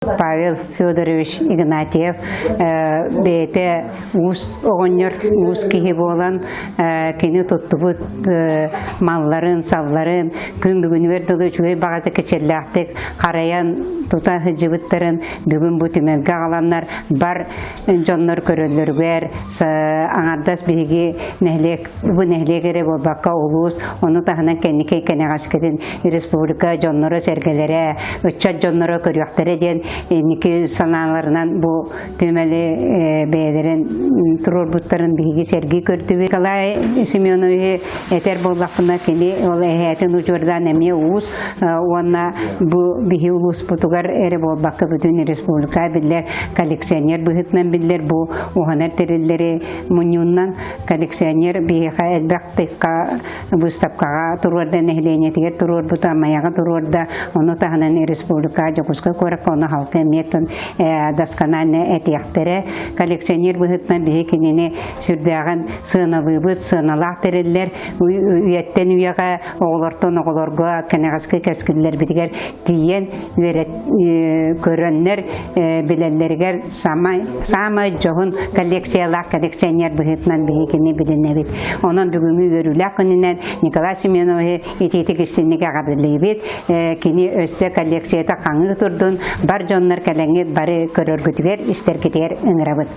Павел Федорович Игнатьев бэйэтэ уус оҕонньор, уус киһи буолан кини туттубут малларын, салларын күн бүгүнүгэр дылы үчүгэй баҕата кичэллээхтик харайан тута сылдьыбыттарын бүгүн бу түмэлгэ аҕаланнар бар дьоннор көрөллөрүгэр аҥардас биһиги нэһилиэк бу нэһилиэк эрэ буолбакка улуус ону таһынан кэнники кэнэҕэскитин республика дьонноро-сэргэлэрэ ыччат дьонноро көрүөхтэрэ диэн инники санааларынан бу түмэли бэйэлэрин туруорбуттарын биһиги сэргии көрдүбүт. Николай Семеновиһы этэр буоллахпына кини ол эһээтин удьуордаан эмиэ уус уонна бу биһи улууспутугар эрэ буолбакка бүтүн республика биллэр коллекционер быһыытынан биллэр бу уһанар тэриллэри мунньууннан коллекционер биһиэхэ элбэх тыкка выставкаҕа туруорда нэһилиэнньэтигэр туруорбута Майаҕа туруорда ону таһынан республика Дьокуускай куоракка ону халка эмиэ досконально этиэхтэрэ коллекционер быһыытынан биһи кинини сүрдээҕин сыаналыыбыт сыаналаах тэриллэр үйэттэн үйэҕэ оҕолортон оҕолорго кэнэҕэски кэскиллэрбитигэр тиийэн үөрэт көрөннөр билэллэригэр самай саамай дьоһун коллекциялаах коллекционер быһыытынан биһигини билинэбит. Онон бүгүҥҥү үөрүүлээх күнүнэн Николай Семеновиһы итиитик истинник эҕэрдэлиибит. Кини өссө коллекцията хаҥыы турдун, бар дьоннор кэлэҥҥит бары көрөргүтүгэр, истэргитигэр ыҥырабыт.